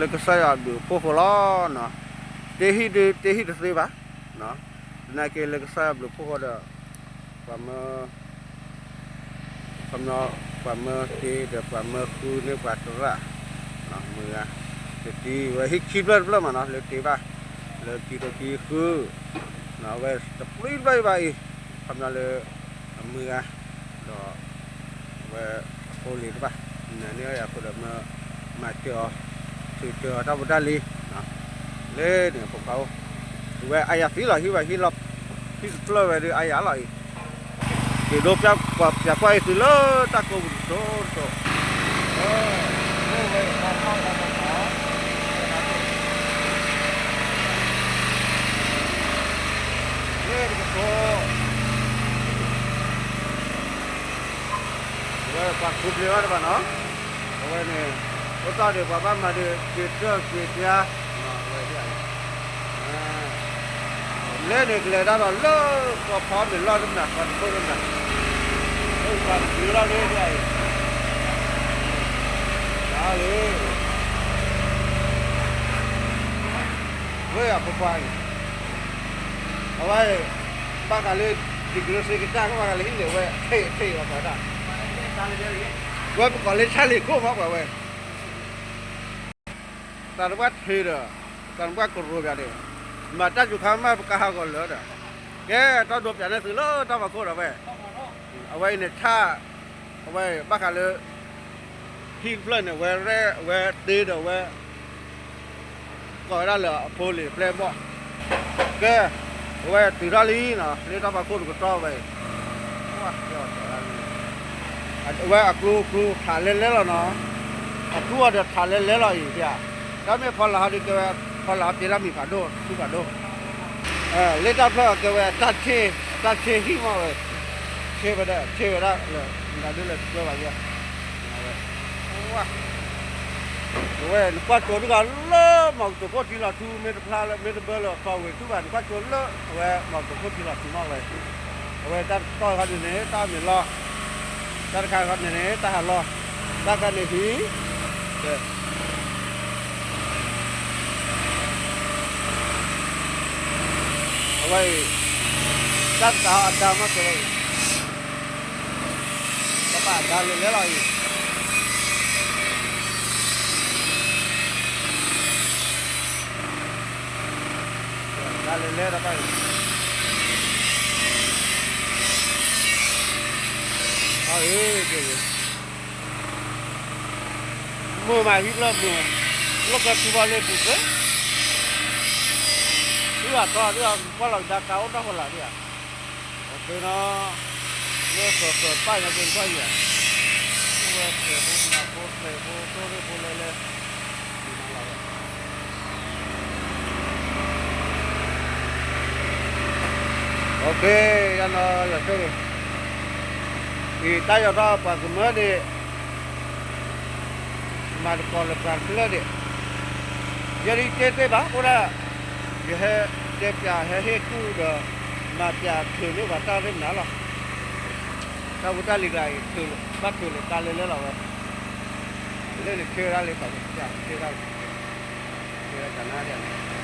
လၢကစၢ်ယွၤအဘျုးအဖှိၣ်ဃိလီၤ. တ့ဟံၣ်ဒုး တ့ဟံၣ်တသ့ဘၣ်. သနာ်က့လၢကစၢ်ယွၤအဘျုးအဖှိၣ်ဃိဒီး ပှၤမၢ ခီပညီ ပှၤမၢတ့ဒီးပှၤမၢဃုန့ၢ်ပှၤသရၣ် မုၢ်ဂၤ တတံၤဝဲဟံၣ်ခံဖျၢၣ်တဖျၢၣ်မးနီၤ လၢတ့ဘၣ် လၢတံၤတကံဃု အဝဲတပျံၤတဖျၢၣ်အံၤဘၣ်အံၤ ခီပညီလၢ အမုၢ်ဂၤ ဒီး အဝဲအဖိလံၤတဖၣ် နန့ၢ်အီၤယၤအဃိဒီးမၢ မၤစၢၤအီၤ ထုးစၢၤအီၤတၢ်ဖိတၢ်လံၤ လၢန့ၣ်ဖိခွါအိၣ် ဝဲအါယၤသံလီၤ ဟံၣ်ဝဲဟံၣ်လီၤ ဟံၣ်တဖျၢၣ်ဝဲဒုးအါယၤလီၤအံၤ က့ၤဒိပျၢ်ကွၢ်ပၠးကွၢ်အံၤသုလၢတၢ်ကိးပူၤတတိၤတတိၤ လၢတကထိ အဝဲပှၤခူဘျ့ဘၣ်တဘၣ်နီၤ အဝဲန့ၣ် အိၣ်သးဒီးပှၤဘၣ်မၤဒီး က့ၤတၢၢ်က့ၤပၠါ အဝဲ လၢန့ၣ်ကလဲၤတၢ်ဒီးလၢကီၢ်ဖီမ့ၤလီၢ်တမနၤ ကီၢ်တခိၣ်တမနၤ အိၣ်ပှၤတဘျုးလီၢ်လၢဒ်အံၤ လၢ ဝဲအဖိခွါအံၤ အဝဲ ဘၣ်ဃးလၢ ဒံကရၢစ့ကတၢၢ် ကဘၣ်ဃးလၢဟံၣ်န့ၣ် ဝဲထံၣ်ထံၣ်အီၤပှၤဒၣ် ဝဲပကိးလၢဆၣ်လံၤခိၣ်မးပှၤဝဲ သးတပှၢ်ထံးဒီး သးတပှၢ်ကရိပၠးန့ၣ် မၤတၢ်စူၤခါမးပကဟးဂီၤလၢာ်ဒီး ကဲ တၢ်ဒိပၠးန့ၢ်သုလၢတၢ်ဖးခိၣ်ဒီးဝဲ အဝဲအံၤန့ၣ်ဆၣ် အဝဲဘၣ်ဃးလၢ ဟံၣ်တဖျၢၣ်န့ၣ် ဝဲရဲၣ်ဝဲတ့ဒီးဝဲ ကိးဝဲဒၣ်လၢအဖိလံၤပျဲၢ်ဘီၣ် ကဲ အဝဲတုၤထီၣ်လံနီၤ လၢတၢ်ဖးခိၣ်တကတီၢ်ဝဲအံၤ ဝဲအကျိကျိထးလဲလဲလီၤနီၤ အကျိအီၤဒီးထးလဲလဲလီၤအံၤ တၢ်မ့ၢ်ဖီလာ်ဟီဒုးကဲဝဲ ဖီလာ်ဟီကဲဒၣ်မံၤဖးဒိၣ် ထူဖးဒိၣ် လၢတၢ်ဖျၢၣ်အီၤကဲဝဲတၢ်ဆ့ တၢ်ဆ့ဟံၣ်မးဝဲ ဆ့ဝဲဒၣ် ဆ့ဝဲဒၣ်လၢ မတၤဒုလၢတကျၢၤဘၣ်ယဲ အဝဲ အဝဲ နကွၢ်ကၠိတဂၤလၢ မီၤကတိၤခိၣ်ထံလီၤထူ မ့ၢ်တဖျါလၢ မ့ၢ်တဘၢလၢ ကီၢ်ဝ့ၤတူၢ်ဘၣ် နကွၢ်ကၠိလၢ အဝဲ မီၤကတိၤခိၣ်ထံလီၤထူမးဝဲ အဝဲတၢ်တတီၢ်ခီဒုးန့ၣ် တၢ်မ့ၤလီၤ တၢ်တခါခီန့ၣ်န့ၣ် တၢ်ဟးလီၤ တၢ်ခါန့ၣ်ဟံၣ် အဝဲအံၤ တၢ်တကးအီၤအဒါမးကဲဝဲအံၤ တၢ်ပာ်အဒါလဲၤလဲလီၤအံၤ ဒါလဲၤလဲဒီးဘၣ်အံၤ အ့ ကဲ မုာ်မးဟံၣ်ဖျၢၣ်မုာ်, လိာ်ကွဲထူဘီလ့ပူၤသ့, သုဂၤထီၣ်သုဂၤကွၢ်လီၤကဒါကါအိၣ်တၢ်ဖီလာ်ဒံးဧါ, အဃိနီၤ, လၢပၢၤပၢၤပၢ်ညါက့ၤကွၢ်ယၤ, အိၣ်ဝဲဖျဲးဖိမၤဖိဖျဲးဖိတိၢ်ရ့ၣ်ဖိလဲလဲ, မၤလီၤဝဲ ယနီၤယွၤဆိၣ်ဂ့ၤ, အံၤတၢ်ယီၤထီၣ်ပှၤကမၢဒံး, မၤသကိးလၢပှၤတဖျၢၣ်ဒံး, ယဲဒ်တဲသ့ဘၣ် အိၣ်ဒၣ်, ယဟဲတဲပၠးဟဲဟ့ၣ်ကူၣ်ဒီး, မၤပၠးထုးန့ၢ်ပှၤတၢ်ရ့ၣ်မနုၤလီၤ, တၢ်ဖိတၢ်လံၤကျါအံၤ ဘၣ်ထုးလၢကါလဲလဲလီၤဝဲ, လၢန့ၣ်ဆၢဒၣ်လၢပှၤကစၢ်ဆၢဒၣ်, ဆၢဒၣ်ကနါဒ်န့ၣ်